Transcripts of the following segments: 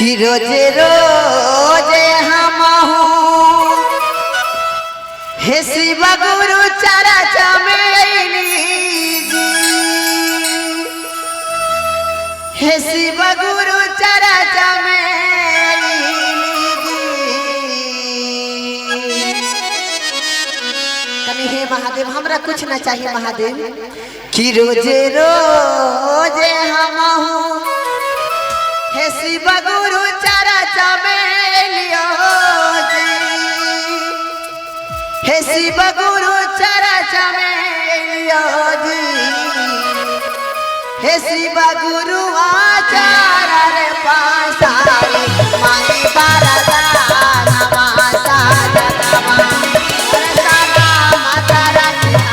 कि रोजे रोजे हम हे शिव गुरु चारा चमेली जी, हे शिव गुरु चारा चमेली जी। कनी हे महादेव हमरा कुछ ना चाहिए महादेव, कि रोजे रोजे हम हे शिव गुरु चारा चमेलियो जी, हे शिव गुरु चारा चमेलियो जी, हे शिव गुरु आचारा रे पासारी मांगी बारदाना साजना सारा माता रखिया।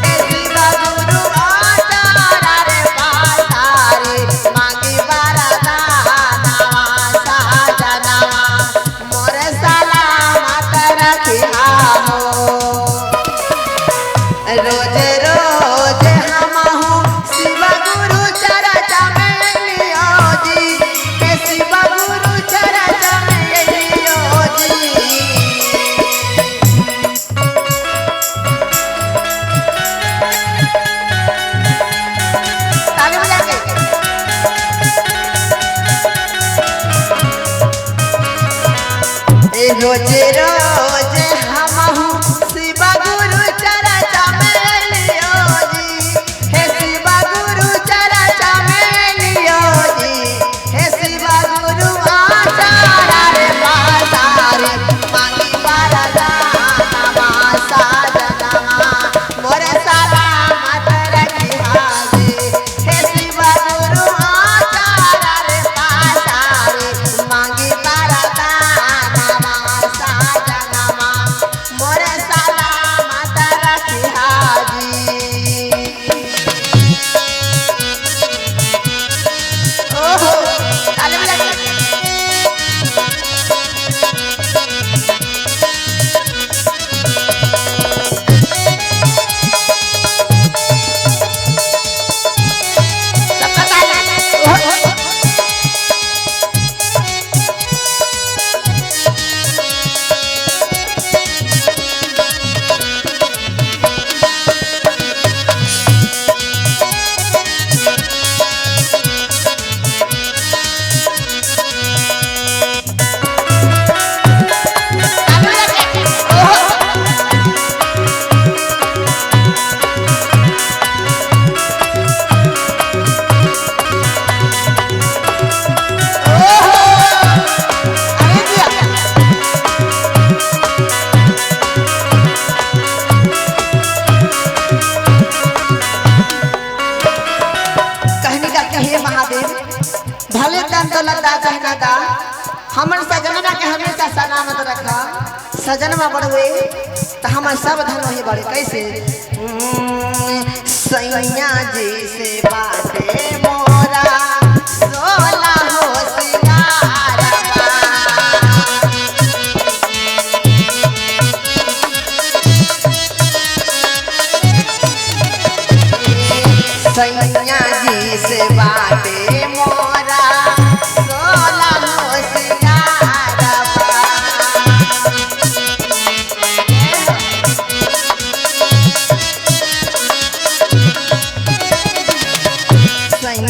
हे शिव गुरु आचारा रे पासारी मांगी बारदाना साजना मोर साला माता रखिया। रोज रोज हम शिव गुरु चरा चमेलियो जी, हे शिव गुरु चरा चमेलियो जी। ताली बजा के रोज रोज हम शिव गुरु चरा चमेलियो जी, हे शिव गुरु चरा चमेलियो जी, हे शिव गुरु आचारा रे पासारी मांगी बारदाना साजना मोर साला मत रखिया जी, हे शिव गुरु आचारा रे पासारी मांगी बारदाना साजना मोर साला मत रखिया जी। ओहो ताली बजा के। सबका ताली। ओहो। ताली बजा के। ओहो। ओहो। अरे दिया। कहने का कि हे महादेव भले दान दौलत दा चाहे ना दा, हमर सजनमा के हमेशा सलामत रखा। सजनमा बढ़वे तो हमर सब धन वही बढ़े। कैसे सैया जी से बाटे मोरा सोला हो सिंगारवा, सैया जी से बाटे मोरा सोला हो सिंगारवा। सैया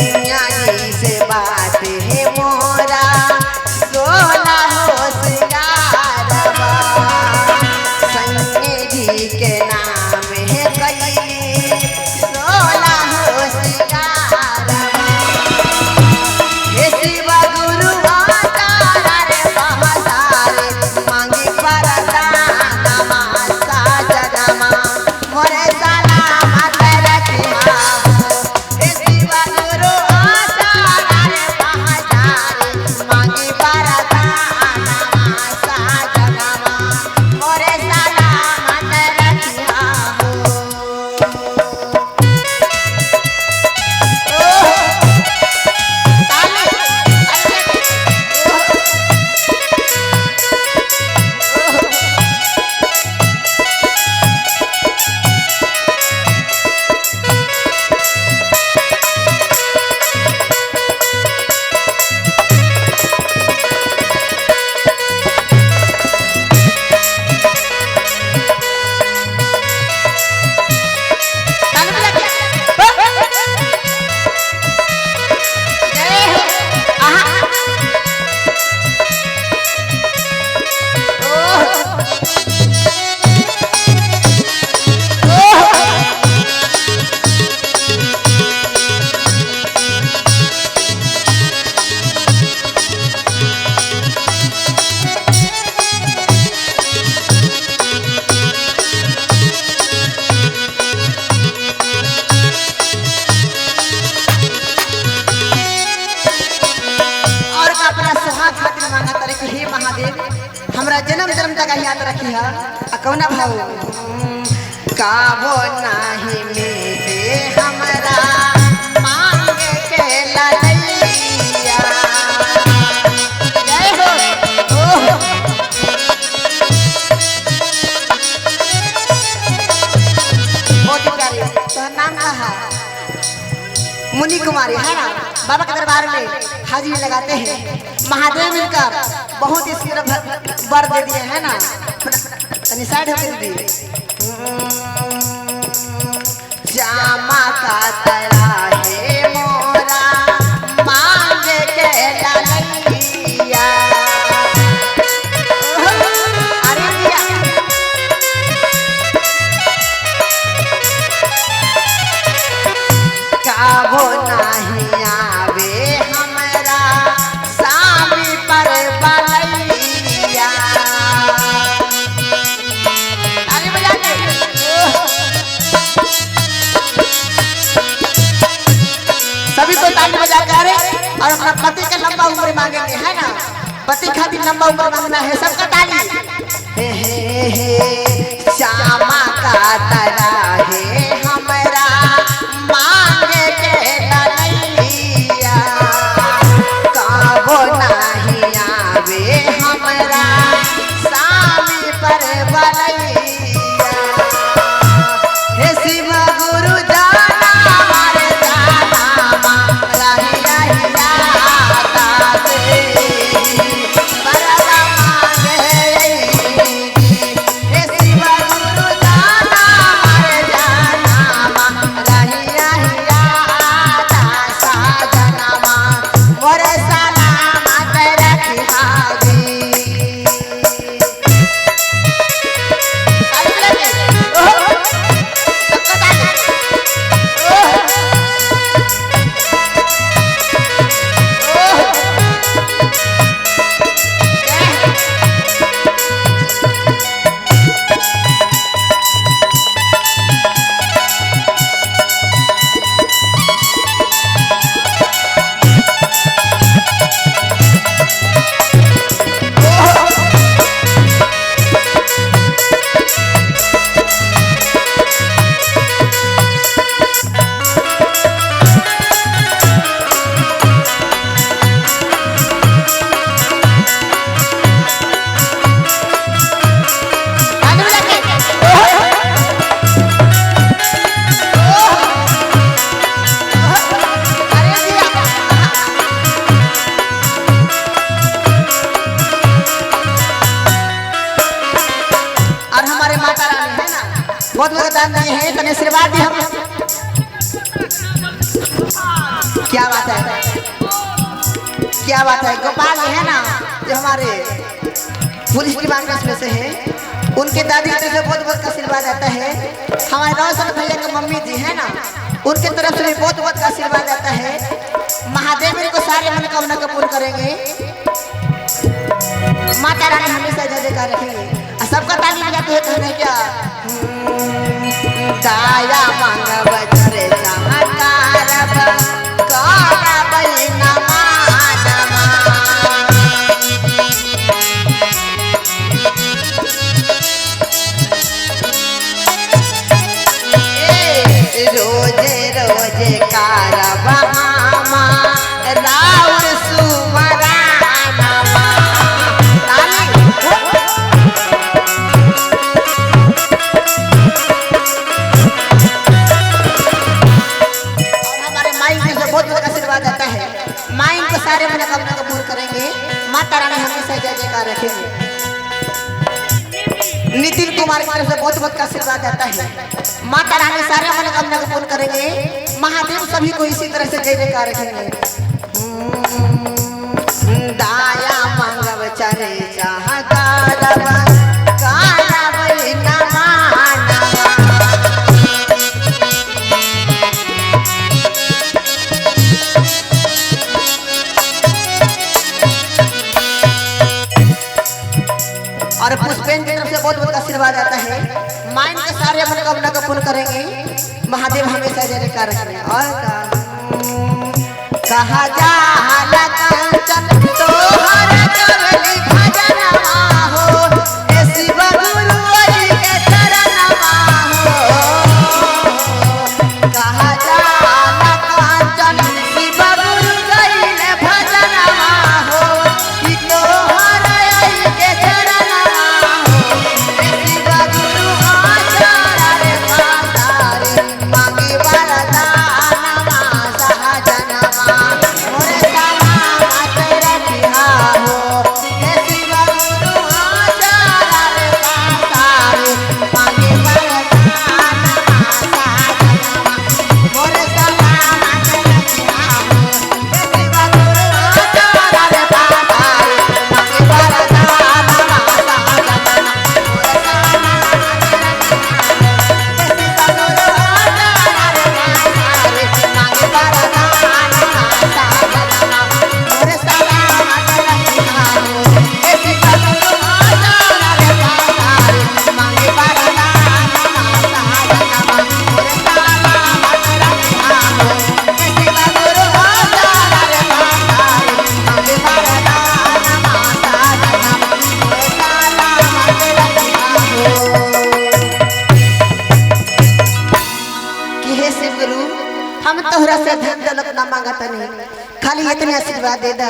हमरा जन्म जन्म तक याद रखी है। आ कौना भाव काबो नाही मिले हमरा मांगे के ललैया। जय हो। ओह बहुत प्यारी। तो नाम का है मुनि कुमारी है ना। बाबा के दरबार में हाजिरी लगाते हैं। महादेव मिलकर बहुत ही सुंदर वर दे दिए है ना। तनी साइड होकर दीदी। श्यामा का तरा है मोरा मांग के ललैया। अरे दिया काबो नहीं आवे हमरा सामी पर बलैया। अरे बजा के सभी को ताली बजा कर और अपना पति का लंबा उम्र मांगेंगे है ना। पति खातिर लंबा उम्र मांगना है सबका ताली। हे हे हे श्यामा का तरा है हमरा मांगे के ललैया। काबो नहीं आवे हमरा सामी पर बलैया। हे शिव गुरु जाना मारे जाना रही रही आता से बरदा मांगे। हे शिव गुरु जाना मारे जाना रही रही आता साजना मोर सलामत रखिहागी। और हमारे माता रानी है ना बहुत बहुत दान दिए हैं। तने आशीर्वाद दी हम। क्या बात है, क्या बात है। गोपाल जी है ना जो हमारे पुलिस डिपार्टमेंट में से है, उनके दादी की तरफ से बहुत बहुत आशीर्वाद आता है। हमारे रोशन भैया के मम्मी जी है ना, उनके तरफ से भी बहुत बहुत आशीर्वाद आता है। महादेव मेरे को सारे मनोकामना को पूर्ण करेंगे। माता रानी हमेशा जय जयकार रखेंगे। और सबका ताली बजाते हैं कहने क्या दाया मांगब चरे चमकारब करब नमानमा। ए रोजे रोजे कारब हामा राउर सुमरानमा। ताली और हमारे माई जी से बहुत बहुत आशीर्वाद आता है। माई को सारे मनोकामना को पूर्ण करेंगे। माता रानी हमेशा जय जयकार रखेंगे। नितिन कुमार की तरफ से बहुत बहुत आशीर्वाद आता है। माता रानी सारे मनोकामना को पूर्ण करेंगे। महादेव सभी को इसी तरह से जय जयकार रखेंगे। दाया मांगब चरे चाह करब करब नमानमा। और पुष्पेन की तरफ से बहुत बहुत आशीर्वाद आता है। माइन के सारे मनोकामना को पूर्ण करेंगे। महादेव हमेशा जय जयकार रखेंगे। और कहा जाला कंचन तोहर कवली भजनवा हो। हम तोहरा से धन दौलत ना मांगत नहीं, खाली इतने आशीर्वाद दे दा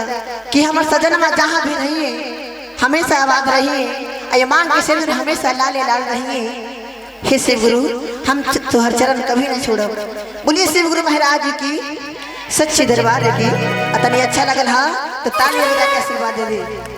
कि हमर सजनमा जहाँ भी रहिए हमेशा आबाद रहिए, ये मांग के शरीर हमेशा लाले लाल रहिए। हे शिव गुरु, हम तोहर चरण कभी नहीं छोड़ब। बोलिए शिव गुरु महाराज की सच्ची दरबार की। अतनी अच्छा लगल हाँ तो ताली बजा के आशीर्वाद दे दी।